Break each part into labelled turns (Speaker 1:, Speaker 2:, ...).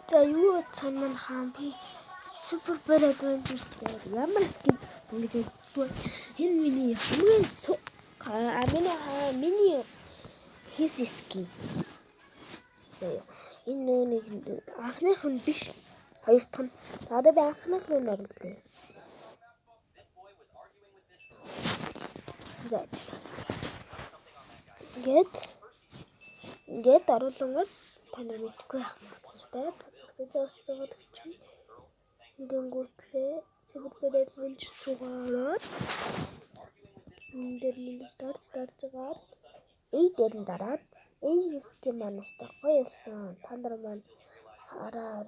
Speaker 1: За юу цан маань хаан би Super Bear Adventures дээр ямар skin ингэж үзсэн. Энэ миний хамгийн миний хис skin. Энэ нөгөө нэг анхных нь биш. Хоёр дахь нь. Одоо би анхных нь орлоо. Ингээд ингээд оруулангууд та нар мэдэхгүй байх магадaltaй. Би зөөсцөөд чинь ингэнгүүтлээ Super Bear Adventures руугаа ороод энэ дээр минь старт жагаад A дээр нь дараад A skin маань өстой гоё болсон. Та нар маань хараа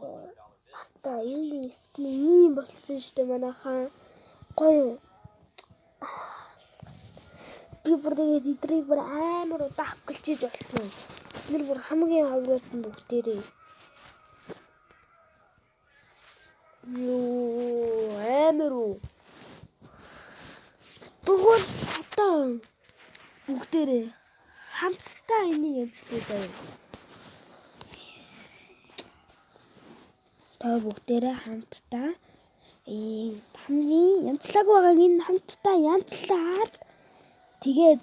Speaker 1: хартаа A skin ийм болцсон штэ манайхан гоё. Би бүр тэгээд эдрийг бүр амар удаан авчихж болсон. Бид нар бүр хамгийн ховрууд нь бүгдээрээ. Юу амар уу. Тэгвэл одоо бүгдээрээ хамтдаа энийг янзлая заяа. Та бүгдээрээ хамтдаа ийм хамгийн янзлаагүй байгааг энэ хамтдаа янзлаад тэгээд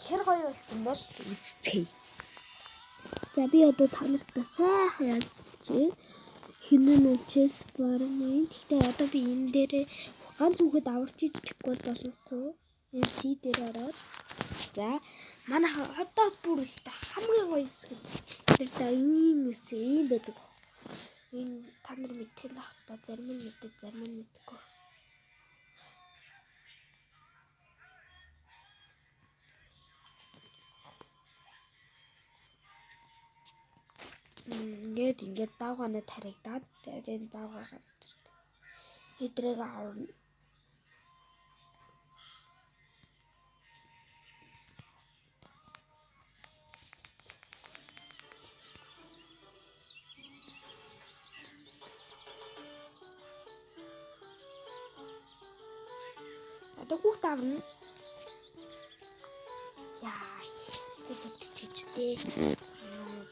Speaker 1: хэр гоё болсон бол үзцгээе. За би одоо та нартай сайхан янзлж хин нь бол chest farm-ын. Гэхдээ одоо би энэ дээрээ ганц үгэд аварч ичихгүй болохгүй. Энэ C дээр ороод за манай одоо бүр өстэй хамгийн гоё хэсэг. Тэр та ийм хэсэг ийм байдаг. Энэ та нар мэдхэл ах та зарим нь мэдээ зарим нь мэдгүй. Ингээд ингээд давгаанаа таригдаад тэгээд энэ давгаа гарч ирдэг. Эдрийг авна. Одоо хүүхд авна. Яа, хүүхэд чичтэй.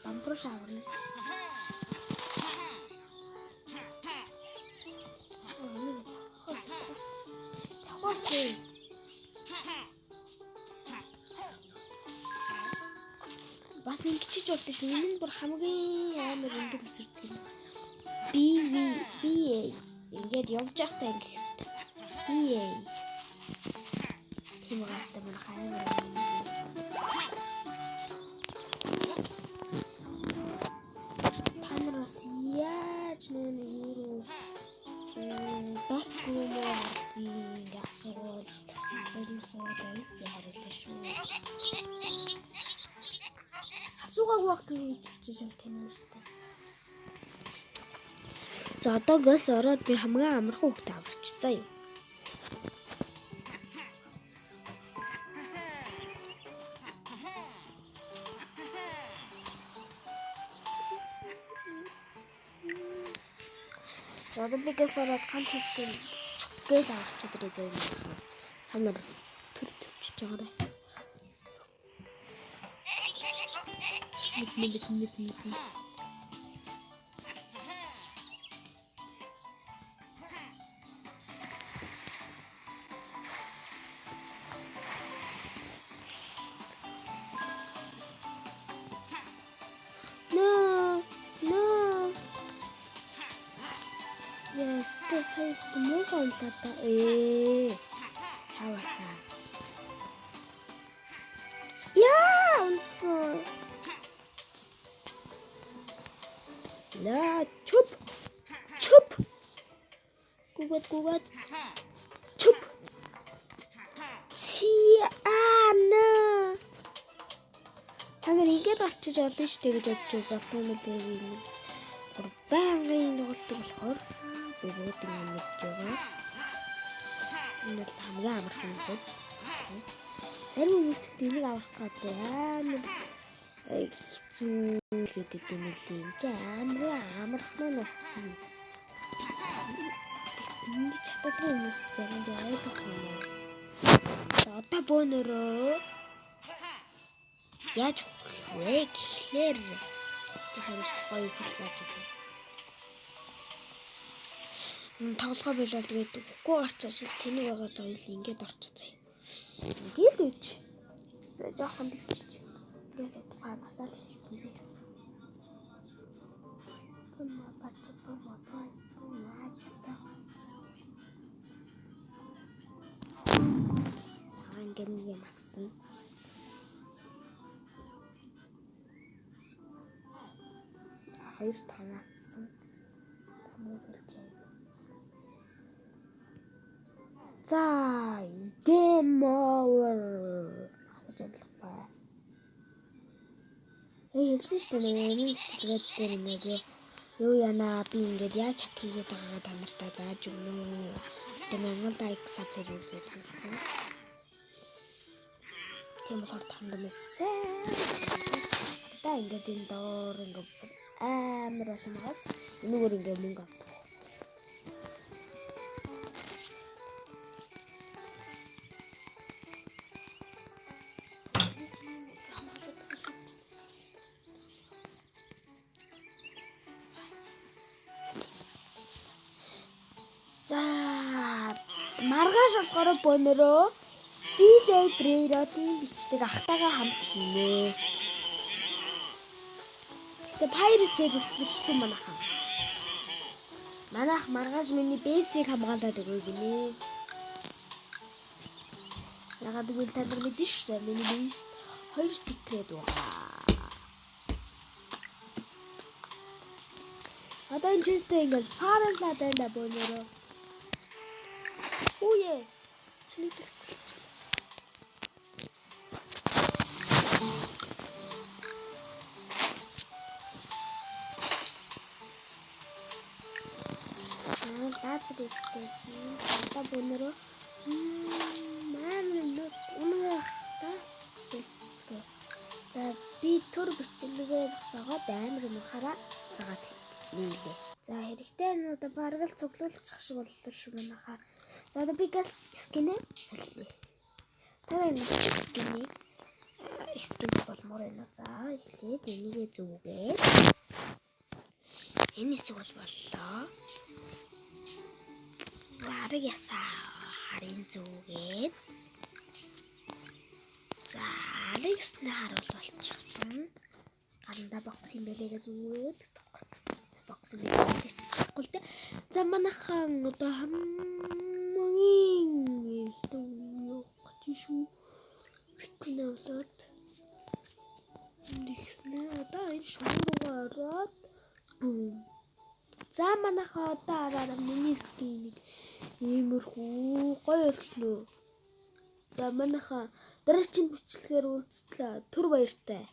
Speaker 1: Бамбруш авна. Энийг цохооч. Бас ингэчиж болдоо шүү. Энэ нь бүр хамгийн амар өндөр өсөрдөг юм. B V B A ингээд явж байхдаа ингэх хэрэгтэй. B A. Тийм гастай манай амар өсөрдөг. Та нар бас яаж нөө юу руу back room руу ордгийг ингээ асуувал асуумсаад байвал би хариулаа шүү. Асуугаагүй багт ингээ хийдэг чинь шал тэнүү өстэй. За одоо гос ороод би хамгийн амархан хүүхдээ аварч заа юу. За одоо би гос ороод ганц хүүхдээ гээл аварч чадраа заа юм. Та нар төр төвчж байгаарай. Мэд мэд мэд мэд. No, no. Yes, сая муухай унлаа да. Чаваасаа. Яа, унтсан. Ла, чүп. Чүп. Гүгэд гүгэд. Чүп. Чи ана. Та нар ингэж гарчиж олно шүү дээ гэж бодож болдгоо юм лээ би. Бүр байнгын тоглолдог болохоор бүгд ингэ мэдж байгаа. Энэ бол хамгийн амархан юм байна. Зарим хүмүүс энийг авах гэдэг амар хэцүү гэдэг юм лээ. Энд амар амархан нь байна. Ингэж чаддаггүй хүмүүс заримдаа ойлгох юм уу? За одоо бөөнөрөө яаж өгөх вэ гэхлээр тэр хоёр гоё хэл зааж өгье. Тоглохоо болол тэгээд үгүй гарч ашиг тэнэг байгаа заяа ингээд орчих заяа. Ингээл үуч. За жоохон төвчж. Ингээд тухай басаал хэлсэн заяа. Бама бач бама бай бама чата. Ингээд нэг юм ассан. Хоёр таваасан. Тамуулж. За, game over. Хаж амлахгүй. Хэлсэн шүү дээ нэг бичлэгээд дээр ингээд юу яана би ингээд яаж hack хийгээд байгаагаа та нартаа зааж өгнө. Гэтэ 1000 like sub хийгээд хэлсэн. Тийм болохоор танд мэдсэн. Та ингээд энэ доор ингээд амар болсон байгаа. Энэгээр ингээд мөнгө авдаг. За маргааш болохоор бонороо Steal a Brainrot-ийн бичлэг ахтайгаа хамт хийнэ. Гэтэ Pirates-ээр биш шүү манайхан. Манайх маргааш миний base-ийг хамгаалаад өгөө гинэ. Ягаад гэвэл та нар мэднэ шүү дээ. Миний base 2 secret байгаа. Одоо энэ chest-тэй ингээл farm-лаад байна бөөнөрөө. Үе. Чиний зэгцэлж. Лазер ихтэйсэн. Одоо бөөнөрөө амар үнэ та. За би төр бичлэгээ зогсоогоод амар мөнхараа загаад нийлээ. За хэрэгтэй нь одоо бараг л цуглуулчих шиг боллоо шүү манайхаа. За одоо би гал skin ээ солиё. Та нар нэг skin ийг skin болмоор байна. За эхлээд энийгээ зүгээд энэ хэсэг бол боллоо. Бараг ясаа харын зүгээд за арыг ясны хар бол болчихсон. Гарандаа бокс юм бэлээгээ зүгээд бокс юм бэлээ чадахгүй л дээ. За манайхан одоо хамгийн юу гэж шүү. Бикнэ болоод нэгснэ одоо энэ шоу руугаа ороод бүүм. За манайхан одоо араараа миний skin ийг иймэрхүү гоё болсон уу? За манайхан дараагийн бичлэгээр уулзтлаа. Түр баяртай.